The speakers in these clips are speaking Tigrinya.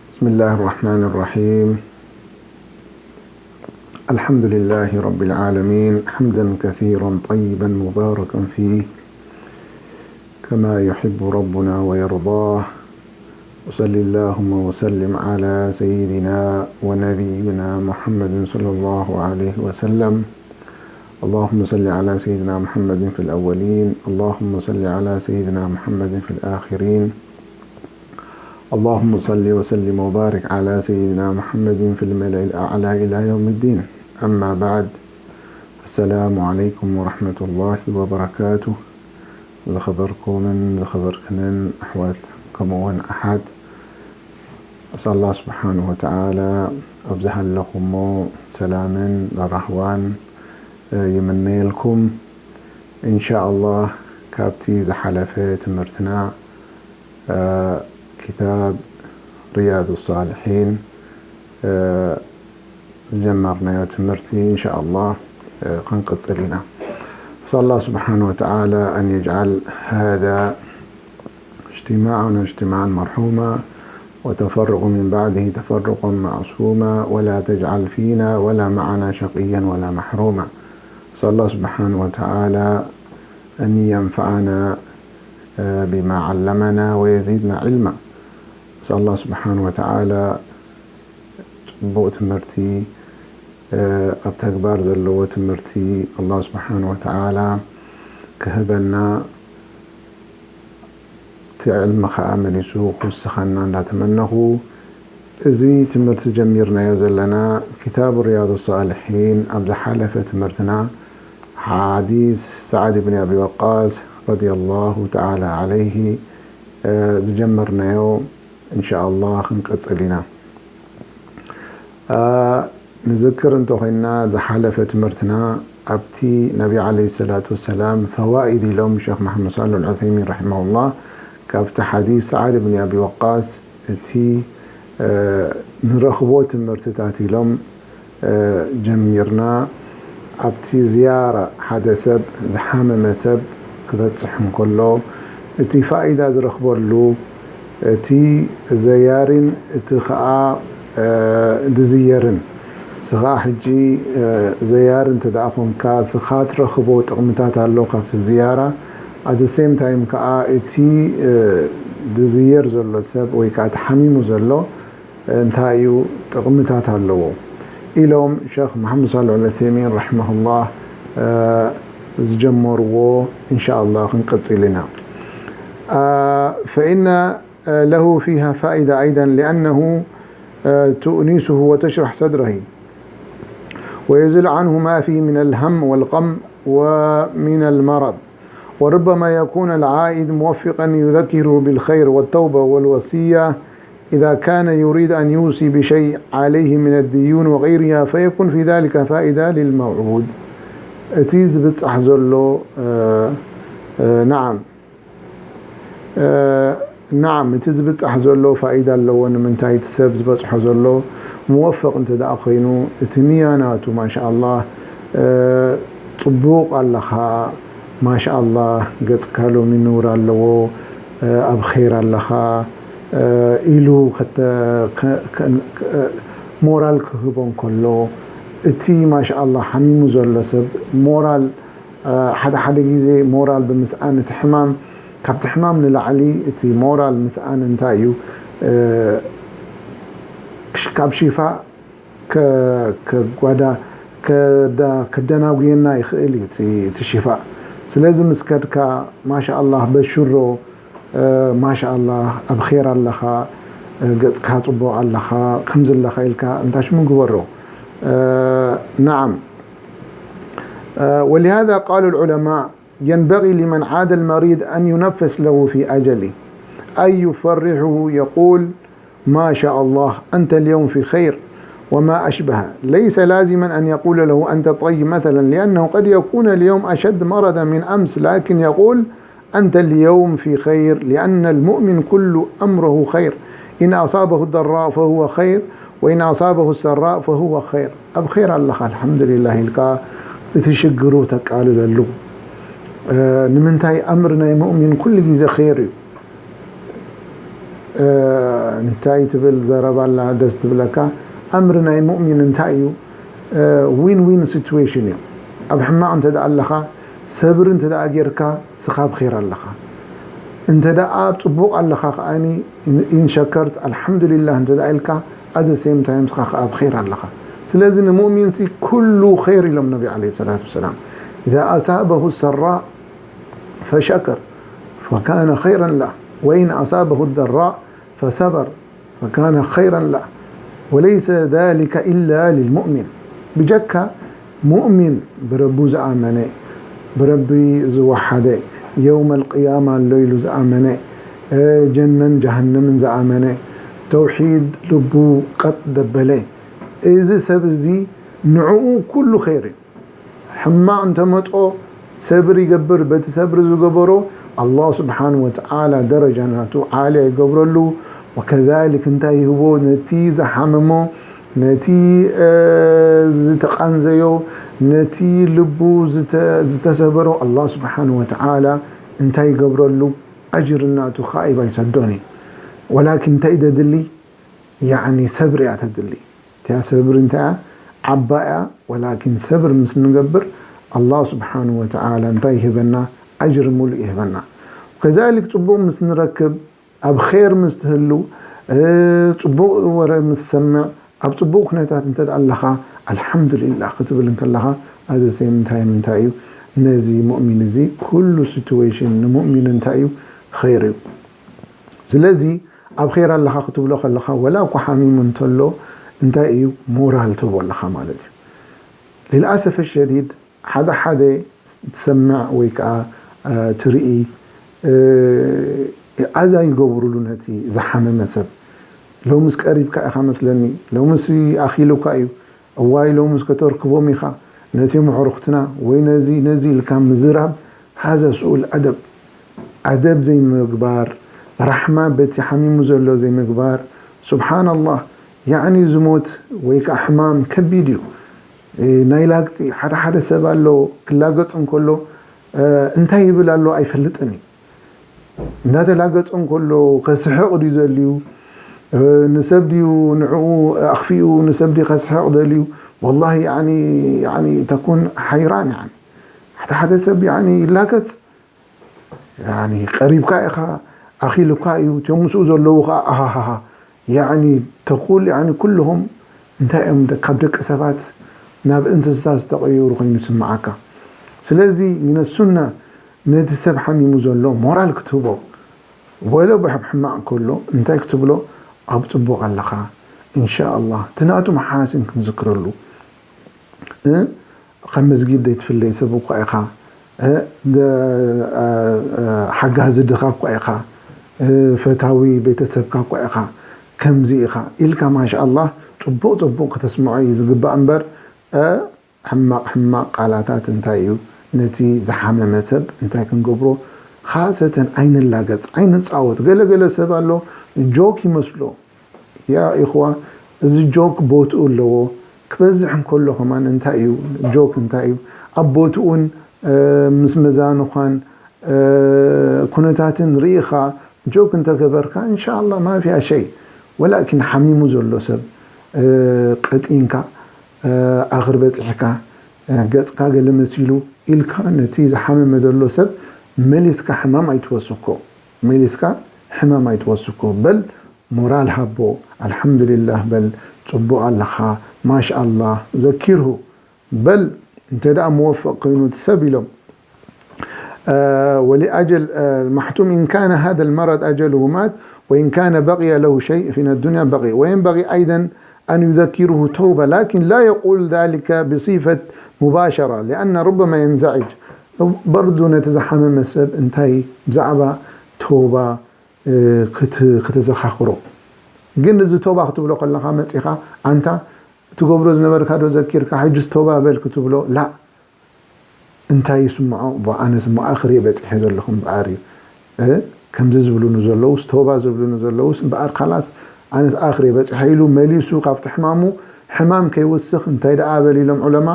بسم الله الرحمن الرحيم. الحمد لله رب العالمين، حمدا كثيرا طيبا مباركا فيه، كما يحب ربنا ويرضاه. وصل اللهم وسلم على سيدنا ونبينا محمد صلى الله عليه وسلم. اللهم صل على سيدنا محمد في الأولين، اللهم صل على سيدنا محمد في الآخرين. اللهم صل وسلم وبارك على سيدنا محمد في الملأ الأعلى إلى يوم الدين. أما بعد، السلام عليكم ورحمة الله وبركاته. ዝኸበርኩምን ዝኸበርክንን ኣሕዋት ከምኡውን ኣሓት፣ ኣስኣል ኣላህ ስብሓንሁ ወተዓላ ኣብ ዝሃለኹሞ ሰላምን ራህዋን ይምነየልኩም። ኢንሻ ኣላህ ካብቲ ዝሓለፈ ትምህርትና ኪታብ ሪያዱ ሳልሒን ዝጀመርናዮ ትምህርቲ ኢንሻ ኣላህ ክንቅጽል ኢና። أسأل الله سبحانه وتعالى أن يجعل هذا اجتماعنا اجتماعا مرحوما وتفرق من بعده تفرقا معصوما ولا تجعل فينا ولا معنا شقيا ولا محروما. أسأل الله سبحانه وتعالى أن ينفعنا بما علمنا ويزيدنا علما. أسأل الله سبحانه وتعالى ጽቡቕ ትምህርቲ ኣብ ተግባር ዘለዎ ትምህርቲ ኣላህ ስብሓን ወተዓላ ክህበና፣ እቲ ዕልሚ ከዓ መሊሱ ክውስኸና እንዳተመነኹ፣ እዚ ትምህርቲ ጀሚርናዮ ዘለና ኪታብ ሪያዱ ሳልሒን ኣብ ዝሓለፈ ትምህርትና ሓዲስ ሰዓድ ብን ኣቢ ወቃስ ረዲየላሁ ተዓላ ዓለይሂ ዝጀመርናዮ እንሻኣላህ ክንቀጽል ኢና። ንዝክር እንተኾይንና ዝሓለፈ ትምህርትና ኣብቲ ነቢ ዓለይሂ ሰላቱ ወሰላም ፈዋኢድ ኢሎም ሸኽ መሓመድ ሳልሕ ኣልዑሰይሚን ረሒመሁላህ ካብቲ ሓዲስ ሰዓድ ብን ኣቢ ወቃስ እቲ ንረኽቦ ትምህርትታት ኢሎም ጀሚርና ኣብቲ ዝያራ ሓደ ሰብ ዝሓመመ ሰብ ክበጽሕ እንከሎ እቲ ፋኢዳ ዝረኽበሉ እቲ ዘያርን እቲ ኸኣ ዝዝየርን ስኻ ሕጂ ዘያር እንተ ደኣ ኾንካ ስኻ ትረኽቦ ጥቕምታት ኣሎ ካብቲ ዝያራ ኣት ሴም ታይም ከዓ እቲ ዝዝየር ዘሎ ሰብ ወይ ከዓ ተሓሚሙ ዘሎ እንታይ እዩ ጥቕምታት ኣለዎ ኢሎም ሸኽ መሓመድ ሳልሕ ዑሰይሚን ረሒመሁላህ ዝጀመርዎ እንሻኣላህ ክንቀጽል ኢና። ፈኢነ له فيها فائدة أيضا لأنه تؤنسه وتشرح صدره ويزيل عنه ما فيه من الهم والغم ومن المرض. وربما يكون العائد موفقا يذكره بالخير والتوبة والوصية إذا كان يريد أن يوصي بشيء عليه من الديون وغيرها فيكون في ذلك فائدة للموعود. እቲ ዝብጻሕ ዘሎ نعم نعم እቲ ዝብጻሕ ዘሎ ፋኢዳ ኣለዎ። ንምንታይ እቲ ሰብ ዝበጽሖ ዘሎ ሙወፈቕ እንተ ደኣ ኮይኑ እቲ ንያ ናቱ ማሻኣላህ ጽቡቕ ኣለኻ ማሻኣላህ ገጽካ ሎሚ ኑር ኣለዎ ኣብ ኸይር ኣለኻ ኢሉ ሞራል ክህቦ እንከሎ እቲ ማሻኣላህ ሓሚሙ ዘሎ ሰብ ሞራል ሓደ ሓደ ግዜ ሞራል ብምስኣን እቲ ሕማም ካብቲ ሕማም ንላዕሊ እቲ ሞራል ምስኣን እንታይ እዩ ካብ ሽፋእ ከጓዳ ከደናጉየና ይኽእል እዩ እቲ ሽፋእ። ስለዚ ምስ ከድካ ማሻኣላህ በሽሮ ማሻኣላህ ኣብ ር ኣለኻ ገፅካ ፅቡቅ ኣለኻ ከምዚ ኣለኻ ኢልካ እንታሽሙ ግበሮ። نعم. ولهذا قال العلماء ينبغي لمن عاد المريض أن ينفس له في أجله أي يفرحه يقول ما شاء الله أنت اليوم في خير وما أشبه. ليس لازما أن يقول له أنت طيب مثلا لأنه قد يكون اليوم أشد مرضا من أمس لكن يقول أنت اليوم في خير لأن المؤمن كل أمره خير إن أصابه الضراء فهو خير وإن أصابه السراء فهو خير. ኣብ ኸይር ኣለኻ ኣልሓምዱሊላህ ኢልካ እቲ ሽግሩ ተቃልለሉ። ንምንታይ ኣምር ናይ ሙእሚን ኩሉ ግዜ ኸይር እዩ። እንታይ ትብል ዘረባ ኣላ ደስ ትብለካ? ኣምሪ ናይ ሙእሚን እንታይ እዩ? ዊን ዊን ሲትዌሽን እዩ። ኣብ ሕማቕ እንተ ደኣ ኣለኻ፣ ሰብሪ እንተ ደኣ ጌርካ፣ ስኻ ኣብ ኸይር ኣለኻ። እንተ ደኣ ኣብ ጽቡቕ ኣለኻ ከኣኒ፣ ኢን ሸከርት ኣልሓምዱሊላህ እንተ ደኣ ኢልካ፣ ኣት ዘ ሴም ታይም ስኻ ከኣ ኣብ ኸይር ኣለኻ። ስለዚ ንሙእሚንሲ ኩሉ ኸይር ኢሎም ነቢ ዓለይሂ ሰላቱ ወሰላም። ኢዛ ኣሳበሁ ሰራእ ፈሸከር ፈካነ ኸይረን ላህ ወኢን ኣሳበሁ ደራእ ፈሰበር ፈካነ ኸይረን ላህ ወለይሰ ዛሊከ ኢላ ሊልሙእሚን። ብጀካ ሙእሚን ብረቡ ዝኣመነ፣ ብረቢ ዝወሓደ፣ የውመል ቅያማ ኣሎ ኢሉ ዝኣመነ፣ ጀነን ጀሃነምን ዝኣመነ፣ ተውሒድ ልቡ ቀጥ ዘበለ፣ እዚ ሰብ እዚ ንዕኡ ኩሉ ኸይር እዩ። ሕማቕ እንተመጾ ሰብሪ ይገብር፣ በቲ ሰብሪ ዝገበሮ ኣላህ ስብሓን ወተዓላ ደረጃ ናቱ ዓልያ ይገብረሉ። ወከዛሊክ እንታይ ይህቦ? ነቲ ዝሓመሞ፣ ነቲ ዝተቃንዘዮ፣ ነቲ ልቡ ዝተሰበሮ ኣላህ ስብሓን ወተዓላ እንታይ ይገብረሉ? ኣጅር ናቱ ኻኢባ ይሰዶን እዩ። ወላኪን እንታይ ደድሊ? ያዕኒ ሰብሪ እያ ተድሊ። እቲያ ሰብሪ እንታይ እያ? ዓባ እያ። ወላኪን ሰብሪ ምስ ንገብር ኣላህ ስብሓን ወተዓላ እንታይ ይህበና? ኣጅሪ ሙሉእ ይህበና። ከዛሊክ ጽቡቕ ምስ ንረክብ፣ ኣብ ኸይር ምስ ትህሉ፣ ጽቡቕ ወረ ምስ ትሰምዕ፣ ኣብ ጽቡቕ ኩነታት እንተ ደኣ ኣለኻ፣ ኣልሓምዱሊላህ ክትብል እንከለኻ፣ ኣዚ ሴም እንታይ ምንታይ እዩ? ነዚ ሙእሚን እዚ ኩሉ ሲትዌሽን ንሙእሚን እንታይ እዩ? ኸይር እዩ። ስለዚ ኣብ ኸይር ኣለኻ ክትብሎ ከለኻ፣ ወላ እኳ ሓሚሙ እንተሎ እንታይ እዩ ሞራል ትህቦ ኣለኻ ማለት እዩ። ሊልኣሰፈ ሸዲድ ሓደ ሓደ ትሰምዕ ወይ ከዓ ትርኢ ኣዛ ይገብሩሉ ነቲ ዝሓመመ ሰብ። ሎምስ ቀሪብካ ኢኻ መስለኒ፣ ሎምስ ኣኺሉካ እዩ፣ እዋይ ሎምስ ከተርክቦም ኢኻ ነቲኦም ኣዕሩኽትና ወይ ነዚ ነዚ ኢልካ ምዝራብ ሃዛ ሱኡል ኣደብ። ኣደብ ዘይምግባር፣ ራሕማ በቲ ሓሚሙ ዘሎ ዘይምግባር። ሱብሓነላህ፣ ያዕኒ ዝሞት ወይ ከዓ ሕማም ከቢድ እዩ። ናይ ላግፂ ሓደ ሓደ ሰብ ኣሎ ክላገፅ እንከሎ እንታይ ይብል ኣሎ ኣይፈልጥን እዩ። እናተላገፀ እንከሎ ከስሕቕ ድዩ ዘልዩ? ንሰብ ድዩ ንዕኡ ኣኽፊኡ ንሰብ ድዩ ከስሕቕ ደልዩ? ወላሂ ያዕኒ ያዕኒ ተኩን ሓይራን ያዕኒ። ሓደ ሓደ ሰብ ያዕኒ ይላገፅ። ያኒ ቀሪብካ ኢኻ፣ ኣኺሉካ እዩ፣ እቲኦም ምስኡ ዘለዉ ኸዓ ኣሃሃሃ። ያኒ ተቁል ያኒ ኩልኹም እንታይ እዮም ደ-፣ ካብ ደቂ ሰባት ናብ እንስሳ ዝተቐየሩ ኮይኑ ይስምዓካ። ስለዚ ሚነ ሱና ነቲ ሰብ ሓሚሙ ዘሎ ሞራል ክትህቦ፣ ወሎ ብሕብ ሕማቕ ከሎ እንታይ ክትብሎ፣ ኣብ ጽቡቕ ኣለኻ፣ ኢንሻኣላህ፣ እቲ ናቱ መሓሲን ክትዝክረሉ። እ፣ ካብ መስጊድ ዘይትፍለይ ሰብ እኳ ኢኻ፣ እ፣ ደ-፣ እ፣ እ፣ ሓጋዚ ድኻ እኳ ኢኻ፣ እ፣ ፈታዊ ቤተሰብካ እኳ ኢኻ፣ ከምዚ ኢኻ ኢልካ ማሻኣላህ ጽቡቕ ጽቡቕ ከተስምዖ እዩ ዝግባእ እምበር፣ እ፣ ሕማቕ ሕማቕ ቃላታት እንታይ እዩ? ነቲ ዝሓመመ ሰብ እንታይ ክንገብሮ? ኻሰተን ኣይንላገጽ፣ ኣይንጻወት። ገለ ገለ ሰብ ኣሎ ጆክ ይመስሎ። ያ ኢኽዋ፣ እዚ ጆክ ቦትኡ ኣለዎ። ክበዝሕ እንከሎ ከማን እንታይ እዩ፣ ጆክ እንታይ እዩ፣ ኣብ ቦትኡን፣ እ፣ ምስ መዛኑኻን፣ እ፣ ኩነታትን ርኢኻ ጆክ እንተገበርካ፣ እንሻኣላህ ማፊያ ሸይ። ወላኪን ሓሚሙ ዘሎ ሰብ፣ እ፣ ቀጢንካ፣ እ፣ ኣኽር በጺሕካ፣ እ፣ ገጽካ ገለ መሲሉ ኢልካ ነቲ ዝሓመመ ዘሎ ሰብ መሊስካ ሕማም ኣይትወስኮ። መሊስካ ሕማም ኣይትወስኮ። በል ሞራል ሃቦ፣ ኣልሓምዱሊላህ በል፣ ጽቡቕ ኣለኻ፣ ማሽኣላህ፣ ዘኪርሁ በል፣ እንተ ደኣ መወፈቕ ኮይኑ እቲ ሰብ ኢሎም። ولأجل المحتوم إن كان هذا المرض أجله مات وإن كان بقي له شيء في الدنيا بقي وينبغي أيضا أن يذكره توبة لكن لا يقول ذلك بصفة مباشرة لأن ربما ينزعج. برضو نتزحم مسب انتهي بزعبة توبة ክተዘኻኽሮ። ግን እዚ ቶባ ክትብሎ ከለኻ መጺኻ ኣንታ ትገብሮ ዝነበርካ ዶ ዘኪርካ ሕጅስ ቶባ በል ክትብሎ ላ። እንታይ ይስምዖ? እሞ ኣነስ እሞ ኣኽር እየ በጺሐ ዘለኹ እምበኣር እዩ። እ፣ ከምዚ ዝብሉኒ ዘለውስ፣ ቶባ ዝብሉኒ ዘለውስ እምበኣር ካላስ ኣነስ ኣኽር እየ በጺሐ ኢሉ መሊሱ ካብቲ ሕማሙ፣ ሕማም ከይውስኽ እንታይ ደኣ በል ኢሎም ዑለማ፣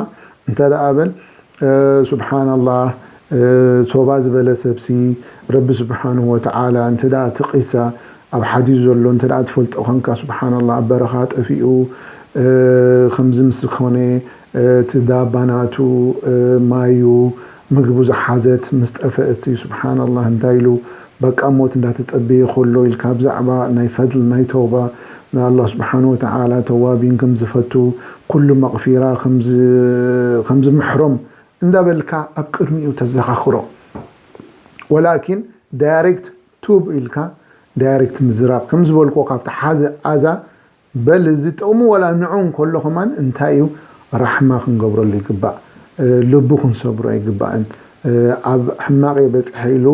እንታይ ደኣ በል፣ እ፣ ሱብሓነላህ፣ እ፣ ቶባ ዝበለ ሰብሲ ረቢ ስብሓንሁ ወተዓላ እንተ ደኣ እቲ ቂሳ ኣብ ሓዲሱ ዘሎ እንተ ደኣ ትፈልጦ ኾንካ፣ ስብሓንላህ፣ ኣብ በረኻ ጠፊኡ፣ እ፣ ከምዚ ምስ ዝኾነ፣ እ፣ እቲ ዳባ ናቱ፣ እ፣ ማዩ፣ ምግቡ ዝሓዘት ምስ ጠፍአት፣ ስብሓንላህ፣ እንታይ ኢሉ፣ በቃ ሞት እንዳተጸበየ ከሎ ኢልካ፣ ብዛዕባ ናይ ፈድል ናይ ተውባ፣ ንኣላህ ስብሓን ወተዓላ ተዋቢን ከም ዝፈቱ፣ ኩሉ መቕፊራ ከም ዝ-፣ ከም ዝምሕሮም እንዳበልካ ኣብ ቅድሚኡ ተዘኻኽሮ። ወላኪን ዳይሬክት ቱብ ኢልካ ዳይሬክት ምዝራብ፣ ከም ዝበልኩ ካብቲ ሓዘ ኣዛ በል እዚ ጥቕሙ ዋላ ንዑ እንከሎ ከማን እንታይ እዩ፣ ራሕማ ክንገብረሉ ይግባእ። እ፣ ልቡ ክንሰብሮ ኣይግባእን። እ፣ ኣብ ሕማቕ እየ በጺሐ ኢሉ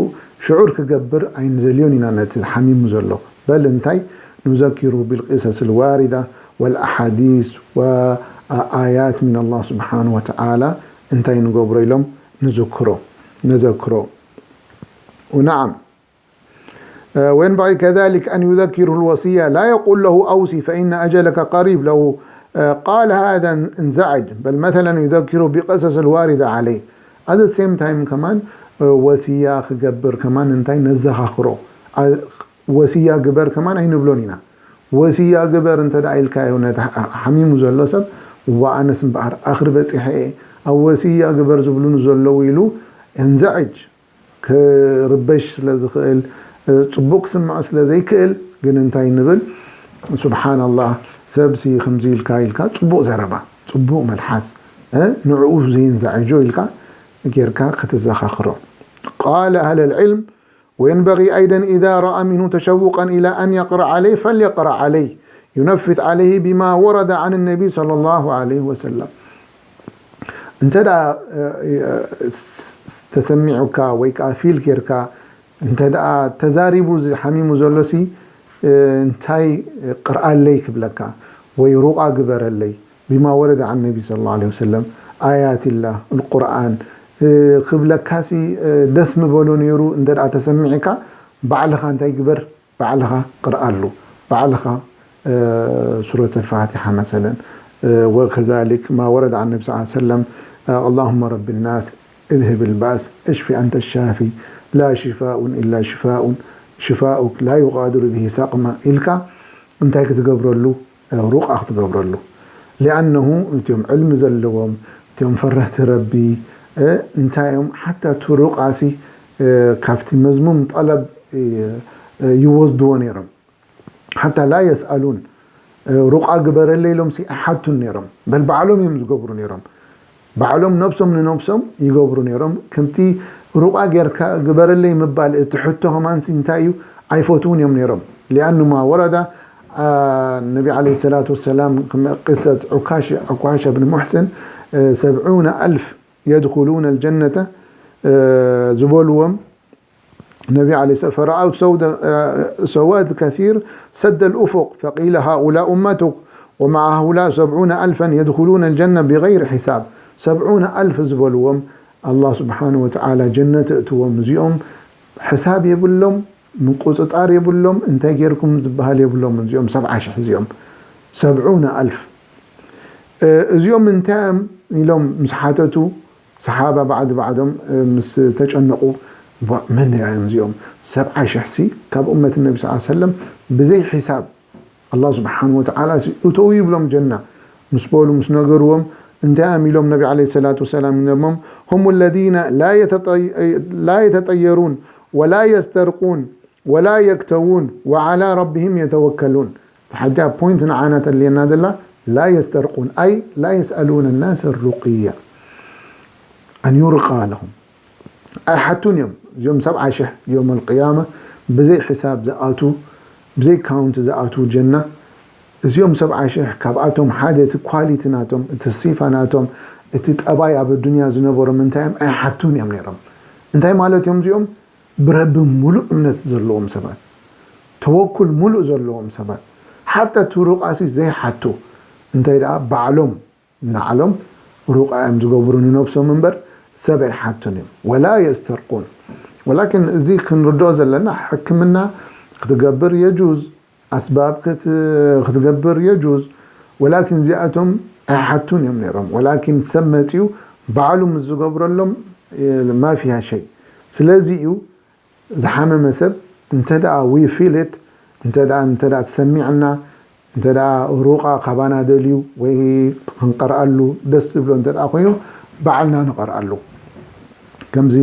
ሽዑር ክገብር ኣይንደልዮን ኢና ነቲ ሓሚሙ ዘሎ። በል እንታይ ኑዘኪሩ ቢልቂሰስ ልዋሪዳ ወልኣሓዲስ ወኣያት ሚን ኣላህ ስብሓን ወተዓላ እንታይ ንገብሮ ኢሎም ንዝክሮ፣ ነዘክሮ። ونعم، آه، وينبغي كذلك أن يذكره الوصية، لا يقول له: "أوصي فإن أجلك قريب"، لو، آه، قال هذا انزعج، بل مثلًا يذكره بقصص الواردة عليه. At the same time كمان، آه، ወስያ ክገብር ከማን እንታይ ነዘኻኽሮ። ኣ-፣ ወስያ ግበር ከማን ኣይንብሎን ኢና። ወስያ ግበር እንተ ደኣ ኢልካዮ ነቲ ሓ-፣ ሓሚሙ ዘሎ ሰብ፣ "እዋ ኣነስ እምበኣር ኣኽሪ በጺሐ እየ፣ ኣብ ወስያ ግበር ዝብሉኒ ዘለዉ" ኢሉ የንዘዕጅ። ክርበሽ ስለ ዝኽእል፣ እ፣ ጽቡቕ ክስምዖ ስለ ዘይክእል፣ ግን እንታይ ንብል? ሱብሓነላህ፣ ሰብሲ ከምዚ ኢልካ ኢልካ ጽቡቕ ዘረባ፣ ጽቡቕ መልሓስ፣ እ፣ ንዕኡ ዘየንዛዕጆ ኢልካ ጌርካ ከተዘኻኽሮ። قال أهل العلم: "وينبغي أيضًا إذا رأى منه تشوقا إلى أن يقرأ عليه فليقرأ عليه، ينفث عليه بما ورد عن النبي صلى الله عليه وسلم". እንተ ደኣ፣ እ፣ እ፣ ስ-፣ ስ-፣ ተሰሚዑካ ወይ ከኣ ፊል ጌርካ፣ እንተ ደኣ ተዛሪቡ እዚ ሓሚሙ ዘሎሲ፣ እ፣ እንታይ ቅርኣለይ ክብለካ ወይ ሩቓ ግበረለይ፣ ቢማ ወረደ ዓን ነቢ ሰለላሁ ዐለይሂ ወሰለም፣ ኣያትላህ፣ ቁርኣን፣ እ፣ ክብለካሲ፣ እ፣ ደስ ምበሎ ነይሩ እንተ ደኣ ተሰሚዕካ፣ ባዕልኻ እንታይ ግበር? ባዕልኻ ቅርኣሉ፣ ባዕልኻ፣ እ፣ ሱረት ኣልፋቲሓ መሰለን፣ እ፣ ወከዛሊክ ማ ወረደ ዓን ነቢ ሰለላሁ ዐለይሂ ወሰለም፣ እ፣ ኣላሁመ ረቢ ናስ፣ እዝሂብ ልባእስ፣ እሽፊ ኣንተ ሻፊ፣ ላ ሽፋኡን ኢላ ሽፋኡን፣ ሽፋኡክ ላ ዩጋድሩ ብሂ ሳቅማ ኢልካ እንታይ ክትገብረሉ? እ፣ ሩቃ ክትገብረሉ። ሊኣነሁ እቲኦም ዕልሚ ዘለዎም፣ እቲኦም ፈረህቲ ረቢ፣ እ፣ እንታይ እዮም? ሓታ እቲ ሩቃሲ፣ እ፣ ካብቲ መዝሙም ጠለብ፣ እ፣ እ፣ ይወስድዎ ነይሮም። ሓታ ላ የስኣሉን፣ እ፣ ሩቃ ግበረለይ ኢሎምሲ ኣይሓቱን ነይሮም። በል ባዕሎም እዮም ዝገብሩ ነይሮም። ባዕሎም ነብሶም ንነብሶም ይገብሩ ነይሮም። ከምቲ ሩቃ ጌርካ ግበረለይ ምባል እቲ ሕቶ ከማንሲ እንታይ እዩ? ኣይፈትዉን እዮም ነይሮም። ሊኣኑ ማ ወረዳ፣ አ፣ ነቢ ዓለይሂ ሰላቱ ወሰላም፣ ክመ-፣ ቅሰት ዑካሽ-፣ ዑካሻ ብን ሙሕስን፣ እ፣ ሰብዑነ ኣልፍ የድኹሉነ ልጀነተ፣ እ፣ ዝበልዎም ነቢ ዓለይሂ ሰላም፣ ፈረኣው ሰውደ-፣ እ፣ ሰዋድ ከሲር ሰደ ልኡፉቅ ፈቂለ ሃኡላ ኡመቱክ ወመዓ ሃኡላ ሰብዑነ ኣልፈን የድኹሉነ ልጀነ ብገይሪ ሒሳብ። ሰብዑነ ኣልፍ ዝበልዎም ኣላህ ስብሓነ ወተዓላ ጀነት እእትዎም። እዚኦም ሕሳብ የብሎም፣ ምቁጽጻር የብሎም። እንታይ ጌርኩም ዝበሃል የብሎም። እዚኦም ሰብዓ ሽሕ እዚኦም ሰብዑነ ኣልፍ። እ፣ እዚኦም እንታይ እዮም ኢሎም ምስ ሓተቱ፣ ሰሓባ ባዕዲ ባዕዶም፣ እ፣ ምስ ተጨነቑ፣ "ዋ፣ መን እዮም እዚኦም? ሰብዓ ሽሕ ሲ ካብ እመት ነቢ ሰለላሁ ዐለይሂ ወሰለም ብዘይ ሒሳብ ኣላህ ስብሓን ወተዓላ ሲ እተዉ ይብሎም ጀና" ምስ በሉ፣ ምስ ነገርዎም፣ እንታይ እዮም ኢሎም ነቢ ዓለይሂ ሰላቱ ወሰላም ኢሎሞም? "ሁሙ ለዚነ ላ የተጠይ-፣ ላ የተጠየሩን ወላ የስተርቁን ወላ የክተዉን ወዓላ ረቢሂም የተወከሉን።" እቲ ሓጃ ፖይንት ንዓና ተድልየና ዘላ፣ ላ የስተርቁን፣ ኣይ ላ የስኣሉነ ናስ ሩቅያ ኣን ዩርቃ ለሁም። ኣይሓቱን እዮም። እዚኦም ሰብዓ ሽሕ ዮም ኣልቅያማ ብዘይ ሕሳብ ዝኣቱ፣ ብዘይ ካውንት ዝኣቱ ጀና። እዚኦም ሰብዓ ሽሕ ካብኣቶም ሓደ እቲ ኳሊቲ ናቶም፣ እቲ ሲፋ ናቶም፣ እቲ ጠባይ ኣብ ኣዱንያ ዝነበሮም እንታይ እዮም? ኣይሓቱን እዮም ነይሮም። እንታይ ማለት እዮም እዚኦም? ብረቢ ሙሉእ እምነት ዘለዎም ሰባት፣ ተወኩል ሙሉእ ዘለዎም ሰባት፣ ሓታ እቲ ሩቓሲ ዘይሓቱ፣ እንታይ ደኣ ባዕሎም ንዓሎም ሩቓ እዮም ዝገብሩ ንነብሶም እምበር ሰብ ኣይሓቱን እዮም። ወላ የስተርቁን። ወላኪን እዚ ክንርድኦ ዘለና ሕክምና ክትገብር የጁዝ፣ ኣስባብ ክት-፣ ክትገብር የጁዝ፣ ወላኪን እዚኣቶም ኣይሓቱን እዮም ነይሮም። ወላኪን ሰብ መጺኡ ባዕሉ ምስ ዝገብረሎም፣ እ፣ ማፊያ ሸይ። ስለዚ እዩ ዝሓመመ ሰብ እንተ ደኣ we feel it፣ እንተ ደኣ እንተ ደኣ ተሰሚዕና፣ እንተ ደኣ ሩቓ ካባና ደልዩ ወይ ክንቀርኣሉ ደስ ዝብሎ እንተ ደኣ ኮይኑ፣ ባዕልና ንቐርኣሉ። ከምዚ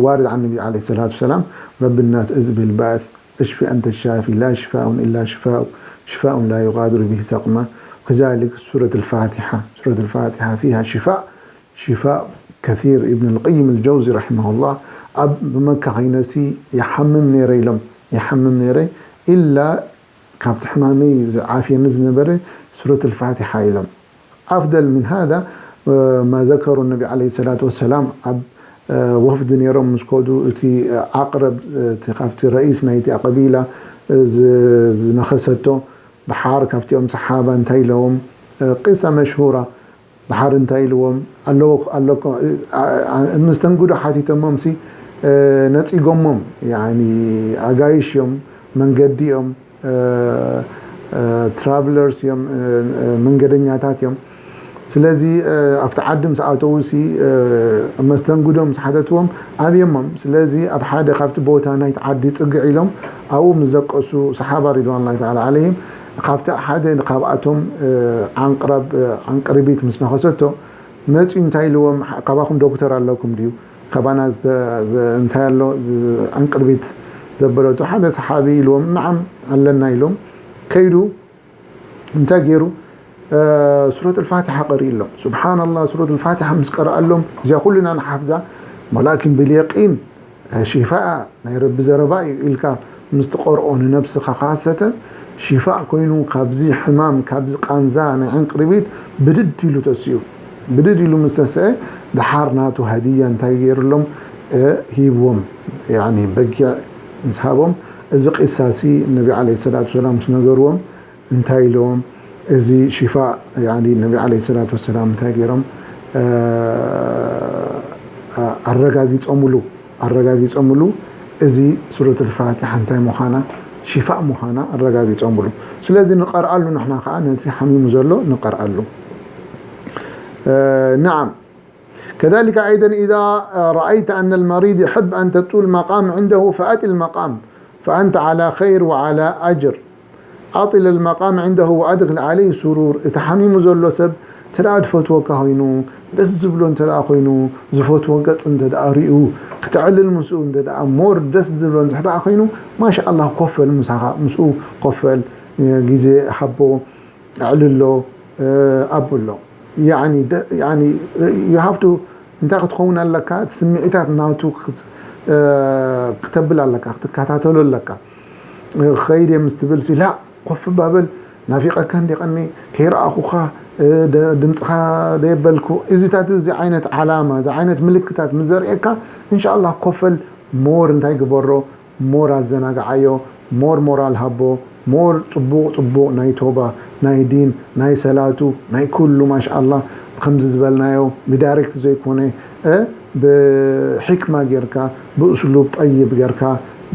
ዋርድ ዓን ነቢ ዓለይሂ ሰላቱ ወሰላም፣ ረቢ ናስ እዝሂብ ልባእስ፣ እሽፊ ኣንተ ሻፊ ላ ሽፋኡን ኢላ ሽፋኡ ሽፋኡን ላ ዩጋድሩ ቢሂ ሰቅማ። ከዛሊክ ሱረት ልፋቲሓ፣ ሱረት ልፋቲሓ ፊሃ ሽፋእ ሽፋእ ከሲር። ኢብን ልቀይም ልጀውዚ ረሒመሁላህ ኣብ ብመካ ኸይነሲ ይሓምም ነይረ ኢሎም፣ ይሓምም ነይረ ኢላ ካብቲ ሕማመይ ዝዓፍየኒ ዝነበረ ሱረት ልፋቲሓ ኢሎም። ኣፍደል ምን ሃዛ ማ ዘከሩ ነቢ ዓለይሂ ሰላቱ ወሰላም ኣብ ወፍዲ ነይሮም ምስ ከዱ እቲ ዓቅረብ እቲ ካብቲ ረኢስ ናይቲ ቀቢላ ዝነኸሰቶ ድሓር ካብቲኦም ሰሓባ እንታይ ኢለዎም? ቂሳ መሽሁራ ድሓር እንታይ ኢልዎም ኣለዎ ኣለኮ መስተንግዶ ሓቲቶሞም ሲ ነፂጎሞም። ያኒ ኣጋይሽ እዮም፣ መንገዲ እዮም፣ ትራቭለርስ እዮም፣ መንገደኛታት እዮም። ስለዚ ኣብቲ ዓዲ ምስ ኣተዉ ሲ መስተንግዶ ምስ ሓተትዎም ኣብዮሞም። ስለዚ ኣብ ሓደ ካብቲ ቦታ ናይቲ ዓዲ ፅግዕ ኢሎም ኣብኡ ምስ ደቀሱ ሰሓባ ሪድዋን ላ ተዓላ ዓለይሂም ካብቲ ሓደ ካብኣቶም ዓንቅረብ ዓንቅርቢት ምስ ነኸሰቶ መፅዩ እንታይ ኢልዎም? ካባኹም ዶክተር ኣለኩም ድዩ? ካባና እንታይ ኣሎ ዕንቅርቢት ዘበለቶ ሓደ ሰሓቢ ኢልዎም፣ ንዓም ኣለና ኢሎም። ከይዱ እንታይ ገይሩ? ሱረት ልፋትሓ ቀሪእሎም። ሱብሓናላህ፣ ሱረት ልፋትሓ ምስ ቀረኣሎም እዚኣ ኩልና ንሓፍዛ፣ ወላኪን ብልየቂን ሽፋእ ናይ ረቢ ዘረባ እዩ ኢልካ ምስ ትቐርኦ ንነብስኻ ካሰተ ሽፋእ ኮይኑ ካብዚ ሕማም ካብዚ ቃንዛ ናይ ዕንቅርቢት ብድድ ኢሉ ተስኡ። ብድድ ኢሉ ምስ ተስአ ድሓር ናቱ ሃድያ እንታይ ገይርሎም? ሂብዎም። ያኒ በጊዕ ምስ ሃቦም እዚ ቂሳሲ ነቢ ዓለይሂ ሰላቱ ወሰላም ምስ ነገርዎም እንታይ ኢሎም? እዚ ሽፋእ ያኒ ነቢ ዓለይሂ ሰላቱ ወሰላም እንታይ ገይሮም? ኣረጋጊጾምሉ ኣረጋጊጾምሉ እዚ ሱረት ልፋቲሓ እንታይ ምዃና ሽፋእ ምዃና ኣረጋጊጾምሉ። ስለዚ ንቐርኣሉ ንሕና ከዓ ነቲ ሓሚሙ ዘሎ ንቐርኣሉ። نعم. كذلك أيضا إذا رأيت أن المريض يحب أن تطول مقام عنده فأطل المقام فأنت على خير وعلى أجر. أطل المقام عنده وأدخل عليه سرور. እቲ ሓሚሙ ዘሎ ሰብ እንተ ደኣ ዝፈትወካ ኮይኑ፣ ደስ ዝብሎ እንተ ደኣ ኮይኑ፣ ዝፈትዎ ገጽ እንተ ደኣ ሪኡ፣ ክትዕልል ምስኡ እንተ ደኣ ሞር ደስ ዝብሎ እንተ ደኣ ኮይኑ፣ ማሻኣላህ ኮፍ በል ምሳኻ፣ ምስኡ ኮፍ በል፣ ግዜ ሃቦ፣ ኣዕልሎ፣ ኣብሎ። ያኒ you have to እንታይ ክትኸውን ኣለካ? እቲ ስምዒታት ናቱ ክት- እ፣ ክተብል ኣለካ፣ ክትከታተሎ ኣለካ። ኸይድ ምስ ትብል ሲ ላ ኮፍ ባበል ናፊቐካ እንዲቐኒ ከይረኣኹኻ እ፣ ደ- ድምፅኻ ደየበልኩ እዚታት እዚ ዓይነት ዓላማ እዚ ዓይነት ምልክታት ምስ ዘርእየካ እንሻላ ኮፈል ሞር እንታይ ግበሮ ሞር ኣዘናግዓዮ ሞር ሞራል ሃቦ ሞር ፅቡቕ ፅቡቕ ናይ ቶባ ናይ ዲን ናይ ሰላቱ ናይ ኩሉ ማሻኣላ ከምዚ ዝበልናዮ ብዳይሬክት ዘይኮነ እ፣ ብሕክማ ጌርካ ብእስሉብ ጠይብ ጌርካ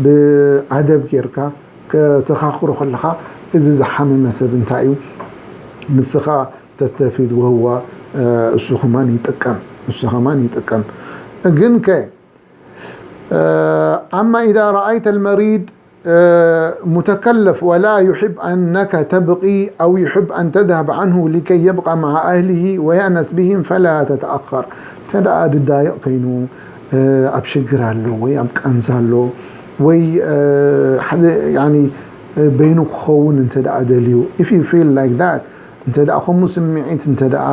ብኣደብ ጌርካ ከተኻኽሮ ከለኻ እዚ ዝሓመመ ሰብ እንታይ እዩ ንስኻ ተስተፊድ ወህዋ እሱ ከማን ይጥቀም እሱ ከማን ይጥቀም ግን ከ أما إذا رأيت المريض متكلف ولا يحب أنك تبقي أو يحب أن تذهب عنه لكي يبقى مع أهله ويأنس بهم فلا تتأخر. ተደኣ ድዳየቕ ከይኑ ኣብ ሽግር ኣሎ ወይ ኣብ ቃንዛ ኣሎ ወይ ሓደ በይኑ ክኸውን እንተ ደኣ ደልዩ if you feel like that እንተ ደኣ ከምኡ ስምዒት እንተ ደኣ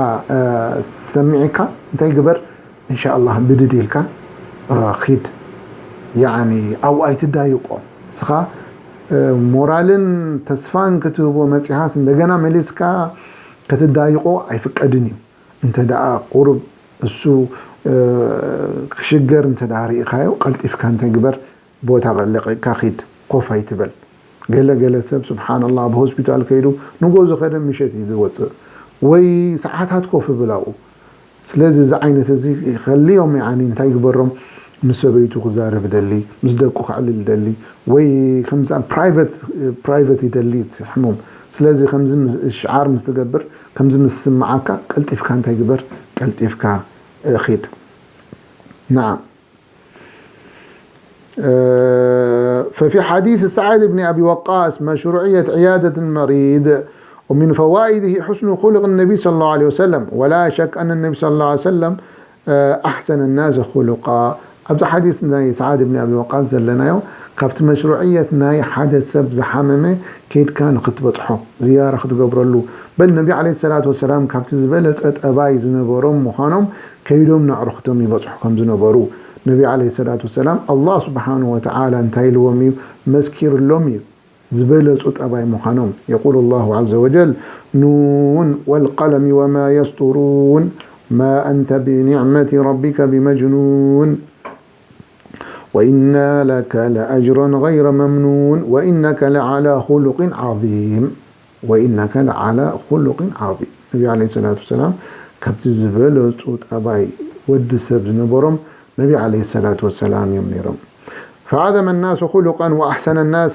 ሰሚዕካ እንታይ ግበር እንሻላህ ብድድ ኢልካ ኪድ ያኒ ኣብኡ ኣይትዳይቆ እስኻ ሞራልን ተስፋን ክትህቦ መፂኻስ እንደገና መሊስካ ክትዳይቆ ኣይፍቀድን እዩ እንተ ደኣ ቁሩብ እሱ ክሽገር እንተ ደኣ ርኢኻዮ ቀልጢፍካ እንታይ ግበር ቦታ ለቂቕካ ኪድ ኮፍ ኣይትበል ገለ ገለ ሰብ ስብሓንላ ኣብ ሆስፒታል ከይዱ ንጎ ዝኸደ ምሸት እዩ ዝወፅእ ወይ ሰዓታት ኮፍ ብል ኣብኡ ስለዚ እዚ ዓይነት እዚ ከልዮም ያኒ እንታይ ግበሮም ምስ ሰበይቱ ክዛረብ ደሊ ምስ ደቁ ክዕልል ደሊ ወይ ከምዚ ፕራይቨት ፕራይቨት ይደሊ እቲ ሕሙም ስለዚ ከምዚ ሽዓር ምስ ትገብር ከምዚ ምስ ስምዓካ ቀልጢፍካ እንታይ ግበር ቀልጢፍካ ኺድ نعم ففي حديث سعد بن أبي وقاص مشروعية عيادة المريض، ومن فوائده حسن خلق النبي صلى الله عليه وسلم، ولا شك أن النبي صلى الله عليه وسلم أحسن الناس خلقا. ኣብዚ ሓዲስ ናይ ሰዓድ ብን ኣቢ ወቃስ ዘለናዮ ካብቲ መሽሩዕየት ናይ ሓደ ሰብ ዝሓመመ ከይድካ ንክትበፅሖ ዝያራ ክትገብረሉ በል ነቢ ዓለ ሰላት ወሰላም ካብቲ ዝበለፀ ጠባይ ዝነበሮም ምዃኖም ከይዶም ነዕርኽቶም ይበፅሑ ከም ዝነበሩ ነቢ ዓለ ሰላት ወሰላም ኣላህ ስብሓን ወተዓላ እንታይ ኢልዎም እዩ መስኪርሎም እዩ ዝበለጹ ጠባይ ምዃኖም የቁሉ ላሁ ዐዘ ወጀል ኑን ወልቀለሚ ወማ የስጡሩን ማ አንተ ብኒዕመቲ ረቢከ ቢመጅኑን ወኢነ ለከ ለአጅረን ገይረ መምኑን ወኢነከ ለዓላ ኹሉቂን ዐዚም ወኢነከ ለዓላ ኹሉቂን ዐዚም ነቢ ዐለይሂ ሰላቱ ወሰላም ካብቲ ዝበለጹ ጠባይ ወዲ ሰብ ዝነበሮም ነቢ ዐለይሂ ሰላቱ ወሰላም እዮም ነይሮም فعظم الناس خلقا وأحسن الناس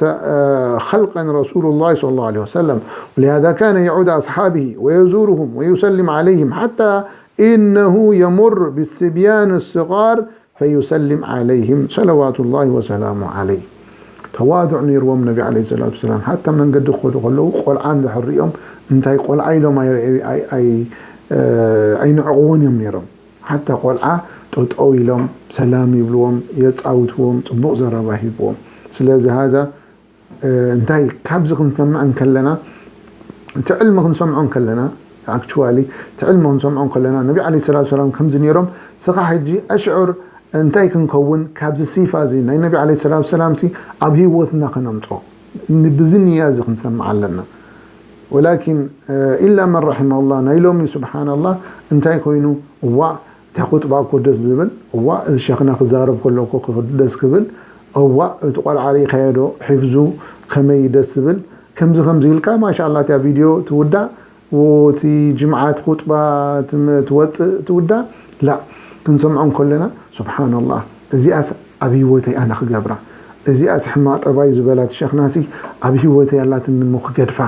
خلقا رسول الله صلى الله عليه وسلم ولهذا كان يعود أصحابه ويزورهم ويسلم عليهم حتى إنه يمر بالصبيان الصغار فيسلم عليهم صلوات الله وسلامه عليه ተዋضዕ ነይርዎም ነቢ ዐለይሂ ሰላቱ ወሰላም ሓታ መንገዲ ክኸዱ ከለዉ ቆልዓ እንድሕር ሪኦም እንታይ ቆልዓ ኢሎም ኣይንዕቕዎን እዮም ነይሮም ሓታ ቆልዓ ጠጠው ኢሎም ሰላም ይብልዎም የፃውትዎም ፅቡቕ ዘረባ ሂብዎም ስለዚ ሃዛ እንታይ ካብዚ ክንሰምዕ እንከለና እቲ ዕልሚ ክንሰምዖ እንከለና actually እቲ ዕልሚ ክንሰምዖ እንከለና ነቢ ዓለይሂ ሰላቱ ሰላም ከምዚ ነይሮም ስኻ ሕጂ ኣሽዑር እንታይ ክንከውን ካብዚ ሲፋ እዚ ናይ ነቢ ዓለይሂ ሰላቱ ሰላም ሲ ኣብ ህይወትና ከነምፅኦ ብዚ ንያ እዚ ክንሰምዕ ኣለና ወላኪን ኢላ መን ረሒመ ኣላህ ናይ ሎሚ ስብሓን ኣላህ እንታይ ኮይኑ እዋ እታ ኹጥባ እኮ ደስ ዝብል እዋ እዚ ሸኽና ክዛረብ ከሎ እኮ ደስ ክብል እዋ እቲ ቆልዓ ርኢኻዮ ዶ ሒፍዙ ከመይ ደስ ዝብል ከምዚ ከምዚ ኢልካ ማሻ ኣላህ እታ ቪድዮ ትውዳእ እቲ ጅምዓት ኹጥባ ትወፅእ ትውዳእ ላ ክንሰምዖ እንከለና ስብሓን ኣላህ እዚኣስ ኣብ ህይወተይ ኣነ ክገብራ እዚኣስ ሕማቕ ጠባይ ዝበላ እቲ ሸኽናሲ ኣብ ህይወተይ ኣላትኒ እሞ ክገድፋ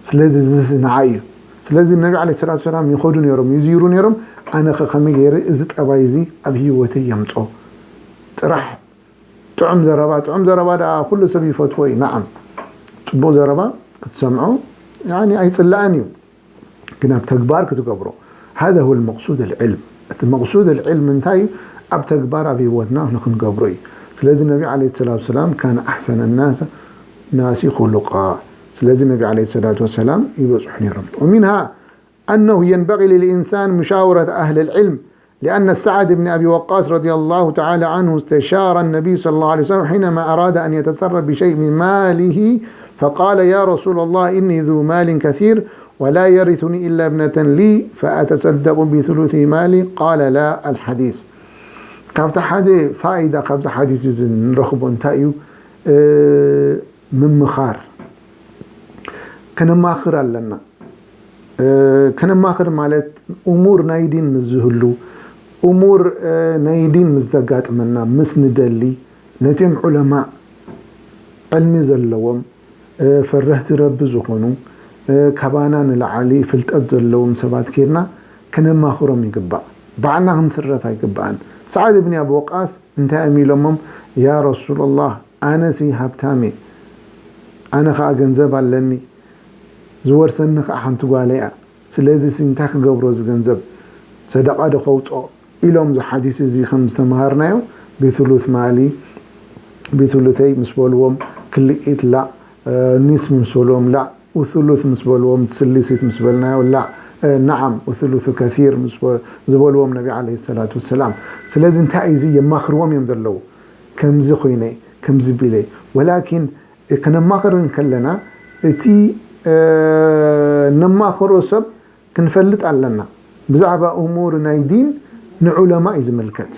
ስለዚ እዚ ንዓይ እዩ ስለዚ ነቢ ዓለይሂ ሰላቱ ሰላም ይኸዱ ነይሮም ይዝይሩ ነይሮም ኣነ ኸ ከመይ ገይረ እዚ ጠባይ እዚ ኣብ ህይወተይ የምጾ ጥራሕ ጥዑም ዘረባ ጥዑም ዘረባ ደኣ ኩሉ ሰብ ይፈትዎ እዩ ነዓም ጽቡቕ ዘረባ ክትሰምዖ ያኒ ኣይጽላእን እዩ ግን ኣብ ተግባር ክትገብሮ هذا هو المقصود العلم እቲ መቅሱድ العلم እንታይ እዩ ኣብ ተግባር ኣብ ህይወትና ንክንገብሮ እዩ ስለዚ ነቢ ዓለይሂ ሰላቱ ሰላም ካነ ኣሕሰነ ናስ ናሲ ኹሉቃ ስለዚ ነቢ ዓለይሂ ሰላቱ ወሰላም ይበፅሑ ነይሮም ومنها أنه ينبغي للإنسان مشاورة أهل العلم لأن سعد بن أبي وقاص رضي الله تعالى عنه استشار النبي صلى الله عليه وسلم حينما أراد أن يتصرف بشيء من ماله فقال يا رسول الله إني ذو مال كثير ولا يرثني إلا ابنة لي فأتصدق بثلث مالي قال لا الحديث ካብቲ ሓደ ፋይዳ ካብዚ ሓዲስ እዚ ንረኽቦ እንታይ እዩ ምምኻር ከነማኽር ኣለና ከነማኽር ማለት እሙር ናይ ዲን ምስ ዝህሉ እሙር ናይ ዲን ምስ ዘጋጥመና ምስ ንደሊ ነቲኦም ዑለማእ ዕልሚ ዘለዎም ፈረህቲ ረቢ ዝኾኑ ካባና ንላዓሊ ፍልጠት ዘለዎም ሰባት ኬድና ከነማኽሮም ይግባእ ባዕልና ክንስረፍ ኣይግባእን ሰዓድ ብኒ ኣብ ወቃስ እንታይ እዮም ኢሎሞም ያ ረሱላላህ ኣነሲ ሃብታም እየ ኣነ ኸዓ ገንዘብ ኣለኒ ዝወርሰኒ ኸዓ ሓንቲ ጓለይ እያ ስለዚ ሲ እንታይ ክገብሮ እዚ ገንዘብ ሰደቃ ዶ ከውፅኦ ኢሎም እዚ ሓዲስ እዚ ከም ዝተምሃርናዮ ብትሉት ማሊ ብትሉተይ ምስ በልዎም ክልኢት ላእ ኒስ ምስ በልዎም ላእ ውትሉት ምስ በልዎም ስሊሲት ምስ በልናዮ ላእ ነዓም ውትሉቱ ከሲር ዝበልዎም ነቢ ዓለይሂ ሰላቱ ወሰላም ስለዚ እንታይ እዚ የማኽርዎም እዮም ዘለዉ ከምዚ ኮይነ ከምዚ ቢለ ወላኪን ከነማኽር እንከለና እቲ ነማኽሮ ሰብ ክንፈልጥ ኣለና ብዛዕባ እሙር ናይ ዲን ንዑለማ እዩ ዝምልከት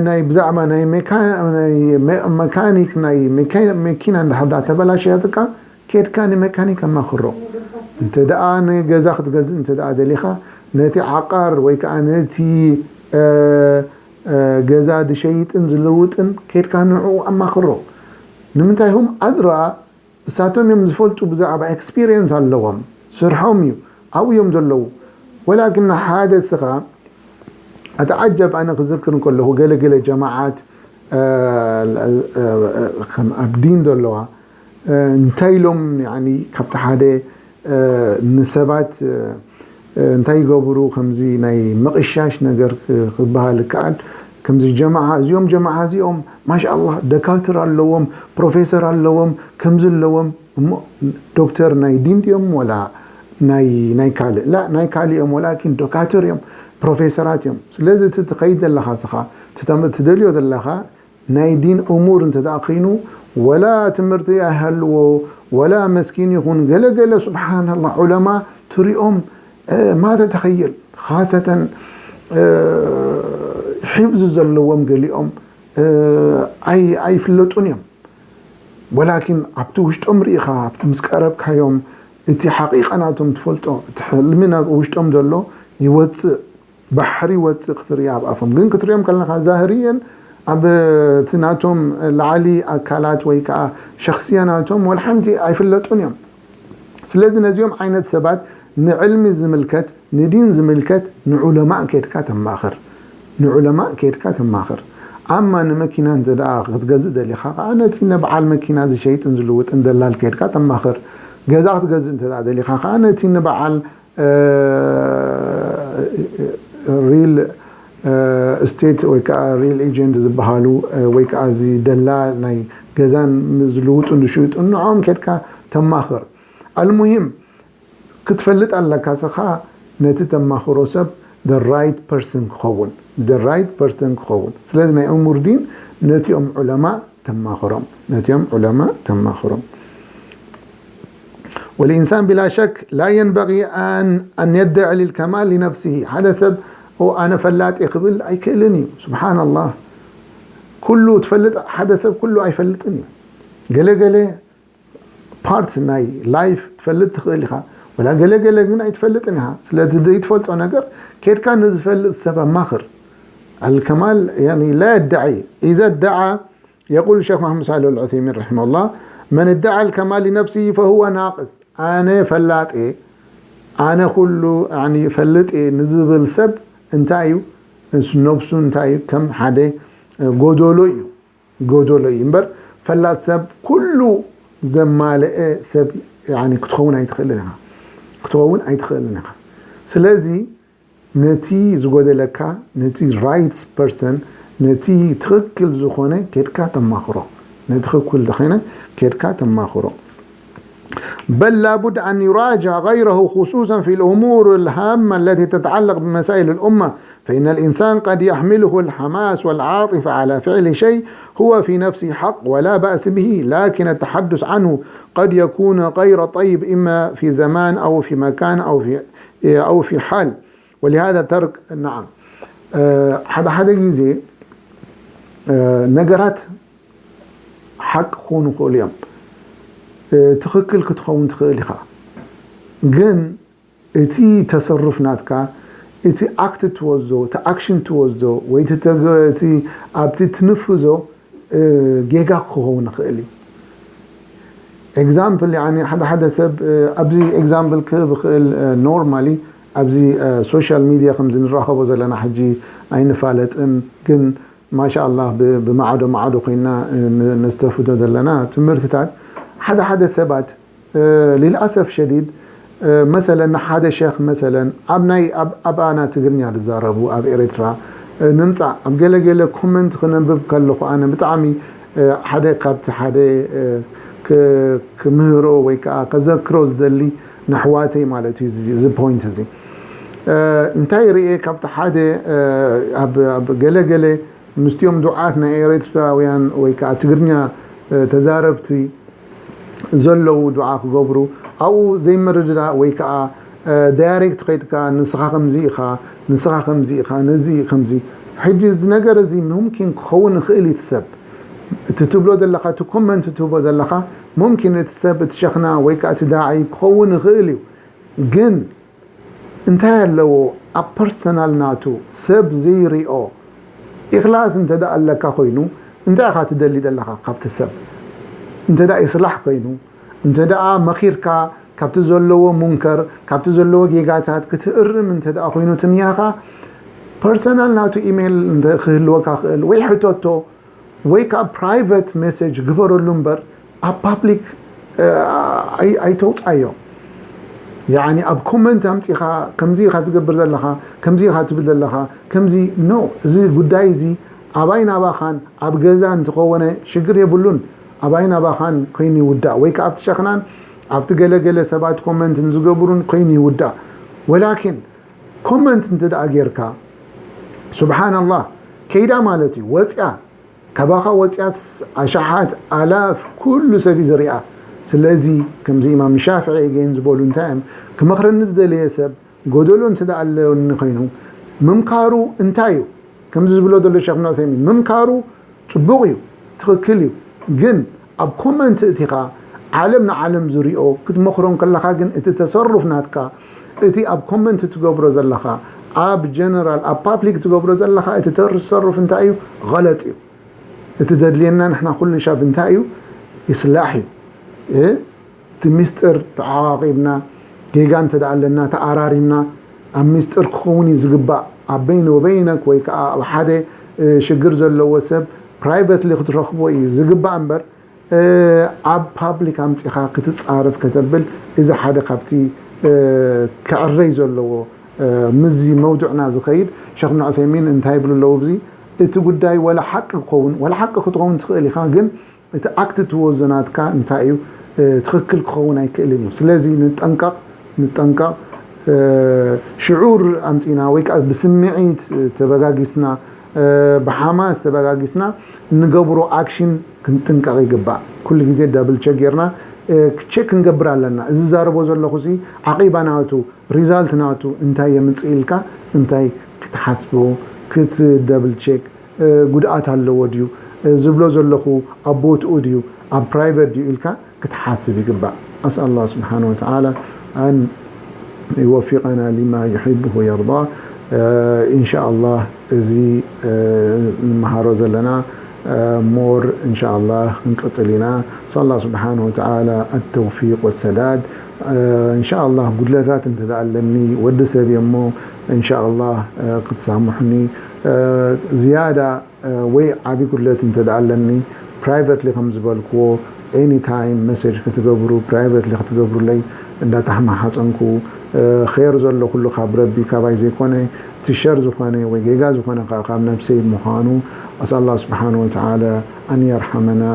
ናይ ብዛዕባ ናይ መካኒክ ናይ መኪና እንድሕር ዳ ተበላሸያትካ ኬድካ ንመካኒክ ኣማኽሮ እንተ ደኣ ንገዛ ክትገዝእ እንተ ደኣ ደሊኻ ነቲ ዓቃር ወይ ከዓ ነቲ ገዛ ዝሸይጥን ዝልውጥን ኬድካ ንዕኡ ኣማኽሮ ንምንታይ ሁም ኣድራ እሳቶም እዮም ዝፈልጡ ብዛዕባ ኤክስፒሪየንስ ኣለዎም ስርሖም እዩ ኣብኡ እዮም ዘለዉ ወላኪን ሓደ ስኻ ኣተዓጀብ ኣነ ክዝክር እንከለኹ ገለገለ ጀማዓት ከም ኣብ ዲን ዘለዋ እንታይ ኢሎም ካብቲ ሓደ ንሰባት እንታይ ይገብሩ ከምዚ ናይ ምቕሻሽ ነገር ክበሃል ይከኣል። ከምዚ ጀማዓ እዚኦም ጀማዓ እዚኦም ማሻኣላ ደካትር ኣለዎም፣ ፕሮፌሰር ኣለዎም፣ ከምዚ ኣለዎም። እሞ ዶክተር ናይ ዲን ድዮም ወላ ናይ ካልእ? ላ ናይ ካልእ እዮም፣ ወላኪን ዶካትር እዮም፣ ፕሮፌሰራት እዮም። ስለዚ እቲ ትኸይድ ዘለኻ ስኻ ትደልዮ ዘለኻ ናይ ዲን እሙር እንተ ደኣ ኸይኑ፣ ወላ ትምህርቲ ኣይሃልዎ፣ ወላ መስኪን ይኹን ገለገለ፣ ስብሓንላ፣ ዑለማ ትሪኦም ማተ ተኸይል። ኻሰተን ሒብዚ ዘለዎም ገሊኦም ኣይፍለጡን እዮም። ወላኪን ኣብቲ ውሽጦም ርኢኻ፣ ኣብቲ ምስ ቀረብካዮም፣ እቲ ሓቂቃ ናቶም ትፈልጦ፣ እቲ ሕልሚ ናብ ውሽጦም ዘሎ ይወፅእ። ባሕሪ ወፅእ ክትርኢ ኣብ ኣፎም ግን ክትሪኦም ከለካ ዛህርየን ኣብ እቲ ናቶም ላዕሊ ኣካላት ወይ ከዓ ሸክስያ ናቶም ወላ ሓንቲ ኣይፍለጡን እዮም። ስለዚ ነዚኦም ዓይነት ሰባት ንዕልሚ ዝምልከት ንዲን ዝምልከት ንዑለማእ ከድካ ተማኽር። ንዑለማእ ከድካ ተማኽር። ኣማ ንመኪና እንተ ደኣ ክትገዝእ ደሊኻ ከዓ ነቲ ንበዓል መኪና ዝሸይጥን ዝልውጥን ደላል ከድካ ተማኽር። ገዛ ክትገዝእ እንተ ደኣ ደሊኻ ከዓ ነቲ ንበዓል ሪል ስቴት ወይ ከዓ ሪል ኤጀንት ዝበሃሉ ወይ ከዓ እዚ ደላ ናይ ገዛን ዝልውጡን ዝሽይጡን ንዖም ከድካ ተማኽር። ኣልሙሂም ክትፈልጥ ኣለካ ስኻ ነቲ ተማኽሮ ሰብ the right person ክኸውን the right person ክኸውን። ስለዚ ናይ እሙር ዲን ነቲኦም ዑለማ ተማኽሮም ነቲኦም ዑለማ ተማኽሮም። والإنسان بلا شك لا ينبغي أن أن يدعي الكمال لنفسه. ሓደ ሰብ ኦ ኣነ ፈላጥ እየ ክብል ኣይክእልን እዩ። ስብሓንላህ ኩሉ ትፈልጥ ሓደ ሰብ ኩሉ ኣይፈልጥን እዩ። ገለገለ ፓርት ናይ ላይፍ ትፈልጥ ትኽእል ኢኻ፣ ወላ ገለገለ ግን ኣይትፈልጥን ኢኻ። ስለዚ ዘይትፈልጦ ነገር ኬድካ ንዝፈልጥ ሰብ ኣማኽር። الكمال يعني لا يدعي. إذا ادعى يقول الشيخ محمد صالح العثيمين رحمه الله: من ادعى الكمال لنفسه فهو ناقص. ኣነ ፈላጥ እየ ኣነ ኩሉ ይፈልጥ እየ ንዝብል ሰብ እንታይ እዩ? ነብሱ እንታይ እዩ? ከም ሓደ ጎዶሎ እዩ። ጎዶሎ እዩ እምበር ፈላጥ ሰብ ኩሉ ዘማለአ ሰብ ክትኸውን ኣይትኽእልን ኢኻ። ክትኸውን ኣይትኽእልን ኢኻ። ስለዚ ነቲ ዝጎደለካ ነቲ ራይትስ ፐርሰን ነቲ ትኽክል ዝኾነ ኬድካ ተማኽሮ። ነቲ ትኽክል ዝኾነ ኬድካ ተማኽሮ። بل لابد أن يراجع غيره خصوصا في الأمور الهامة التي تتعلق بمسائل الأمة، فإن الإنسان قد يحمله الحماس والعاطفة على فعل شيء هو في نفسه حق ولا بأس به، لكن التحدث عنه قد يكون غير طيب إما في زمان أو في مكان أو في أو في حال. ولهذا ترك نعم ሓደ ሓደ ግዜ ነገራት ሓቂ ክኾኑ ይኽእሉ እዮም። ትኽክል ክትኸውን ትኽእል ኢኻ፣ ግን እቲ ተሰሩፍ ናትካ እቲ ኣክት ትወስዶ እቲ ኣክሽን ትወስዶ ወይ ኣብቲ ትንፍዞ ጌጋ ክኸውን ይኽእል እዩ። ኤግዛምፕል ሓደ ሓደ ሰብ ኣብዚ ኤግዛምፕል ክህብ ይኽእል። ኖርማሊ ኣብዚ ሶሻል ሚድያ ከምዚ ንራኸቦ ዘለና ሕጂ ኣይንፋለጥን፣ ግን ማሻ ኣላህ ብማዕዶ ማዕዶ ኮይና ነስተፍዶ ዘለና ትምህርትታት ሓደ ሓደ ሰባት ሊልኣሰፍ ሸዲድ መሰለን ንሓደ ሸኽ መሰለን ኣብ ናይ ኣባና ትግርኛ ዝዛረቡ ኣብ ኤርትራ ንምፃእ ኣብ ገለገለ ኮመንት ክነንብብ ከለኹ ኣነ ብጣዕሚ ሓደ ካብቲ ሓደ ክምህሮ ወይ ከዓ ከዘክሮ ዝደሊ ንኣሕዋተይ ማለት እዩ እዚ ፖይንት እዚ እንታይ ርኤ ካብቲ ሓደ ኣብ ገለገለ ምስቲኦም ዱዓት ናይ ኤርትራውያን ወይ ከዓ ትግርኛ ተዛረብቲ ዘለዉ ዱዓ ክገብሩ ኣብኡ ዘይምርድዳእ ወይ ከዓ ዳይሬክት ከይድካ ንስኻ ከምዚ ኢኻ ንስኻ ከምዚ ኢኻ ነዚ ከምዚ ሕጂ እዚ ነገር እዚ ሙምኪን ክኸውን ይኽእል እዩ እቲ ሰብ እቲ ትብሎ ዘለኻ እቲ ኮመንት ትህቦ ዘለኻ ሙምኪን እቲ ሰብ እቲ ሸኽና ወይ ከዓ እቲ ዳዒ ክኸውን ይኽእል እዩ ግን እንታይ ኣለዎ ኣብ ፐርሰናል ናቱ ሰብ ዘይሪኦ ኢኽላስ እንተ ደኣ ኣለካ ኮይኑ እንታይ ኢኻ ትደሊ ዘለኻ ካብቲ ሰብ እንተ ደኣ ይስላሕ ኮይኑ እንተ ደኣ መኺርካ ካብቲ ዘለዎ ሙንከር ካብቲ ዘለዎ ጌጋታት ክትእርም እንተ ደኣ ኮይኑ ትንያኻ ፐርሰናል ናቱ ኢሜይል ክህልወካ ክእል ወይ ሕተቶ ወይ ከዓ private message ግበረሉ እምበር ኣብ public ኣይተውፃዮ። ያኒ ኣብ comment ኣምፂኻ ከምዚ ኢኻ ትገብር ዘለኻ፣ ከምዚ ኢኻ ትብል ዘለኻ፣ ከምዚ no። እዚ ጉዳይ እዚ ኣባይ ናባኻን ኣብ ገዛ እንተኾነ ሽግር የብሉን። ኣባይ ናባኻን ኮይኑ ይውዳእ ወይ ከዓ ኣብቲ ሸኽናን ኣብቲ ገለገለ ሰባት comment ንዝገብሩን ኮይኑ ይውዳእ። ወላኪን comment እንተ ደኣ ጌርካ ስብሓንላህ ከይዳ ማለት እዩ። ወፅያ፣ ካባኻ ወፅያስ ኣሽሓት ኣላፍ ኩሉ ሰብ እዩ ዝሪኣ። ስለዚ ከምዚ ኢማም ሻፍዒ ገይን ዝበሉ እንታይ እዮም ክመኽረኒ ዝደለየ ሰብ ጎደሎ እንተ ደኣ ኣለኒ ኮይኑ ምምካሩ እንታይ እዩ? ከምዚ ዝብሎ ዘሎ ሸኽ ብን ዑሰይሚን ምምካሩ ፅቡቕ እዩ፣ ትኽክል እዩ። ግን ኣብ comment እቲኻ ዓለም ንዓለም ዝሪኦ ክትመኽሮም ከለኻ ግን እቲ ተሰሩፍ ናትካ እቲ ኣብ comment ትገብሮ ዘለኻ ኣብ ጀነራል ኣብ public ትገብሮ ዘለኻ እቲ ተሰሩፍ እንታይ እዩ? غلط እዩ። እቲ ዘድልየና ንሕና ኩሉ ሻብ እንታይ እዩ? ኢስላሕ እዩ። እቲ ሚስጥር ተዓቓቒብና ጌጋ እንተ ደኣ ኣለና ተኣራሪምና ኣብ ሚስጥር ክኸውን እዩ ዝግባእ። ኣብ በይኒ ወበይነክ ወይ ከዓ ኣብ ሓደ ሽግር ዘለዎ ሰብ privately ክትረኽቦ እዩ ዝግባእ እምበር ኣብ public ኣምፂኻ ክትፃረፍ ከተብል እዚ ሓደ ካብቲ ክዕረይ ዘለዎ ምስዚ መውዱዕና ዝኸይድ ሸኽ ብን ዑሰይሚን እንታይ ይብሉ ኣለዉ ብዚ እቲ ጉዳይ ወላ ሓቂ ክኸውን ወላ ሓቂ ክትኸውን ትኽእል ኢኻ ግን እቲ ኣክት ትወዞ ናትካ እንታይ እዩ ትኽክል ክኸውን ኣይክእልን እዩ። ስለዚ ንጠንቀቕ ንጠንቀቕ ሽዑር ኣምፂና ወይ ከዓ ብስምዒት ተበጋጊስና ብሓማስ ተበጋጊስና እንገብሮ ኣክሽን ክንጥንቀቕ ይግባእ። ኩሉ ግዜ ደብል ቸክ ጌርና ቸክ ክንገብር ኣለና። እዚ ዛረቦ ዘለኹ ሲ ዓቂባ ናቱ ሪዛልት ናቱ እንታይ የምፅእ ኢልካ እንታይ ክትሓስቦ ክትደብል ቸክ ጉድኣት ኣለዎ ድዩ ዝብሎ ዘለኹ ኣብ ቦትኡ ድዩ ኣብ ፕራይቨት ድዩ ኢልካ ክትሓስብ ይግባእ። أسأل الله سبحانه وتعالى أن يوفقنا لما يحبه ويرضاه. إن شاء الله እዚ ንመሃሮ ዘለና more إن شاء الله ክንቅፅል ኢና። نسأل الله سبحانه وتعالى التوفيق والسداد. إن شاء الله ጉድለታት እንተ ኣለኒ ወዲ ሰብ እየ እሞ إن شاء الله ክትሳምሑኒ ዝያዳ ወይ ዓቢ ጉድለት እንተ ኣለኒ ፕራይቨትሊ ከም ዝበልክዎ ኤኒ ታይም መሴጅ ክትገብሩ ፕራይቨትሊ ክትገብሩለይ እንዳተሓማሓፀንኩ ኸይር ዘሎ ኩሉ ካብ ረቢ ካባይ ዘይኮነ እቲ ሸር ዝኾነ ወይ ጌጋ ዝኾነ ከዓ ካብ ነብሰይ ምዃኑ أسأل الله سبحانه وتعالى أن يرحمنا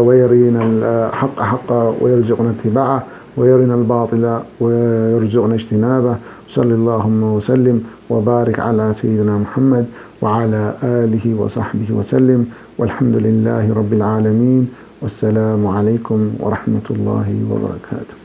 ويرينا الحق حقا ويرزقنا اتباعه ويرينا الباطل ويرزقنا اجتنابه. صلى اللهم وسلم وبارك على سيدنا محمد وعلى آله وصحبه وسلم والحمد لله رب العالمين والسلام عليكم ورحمة الله وبركاته.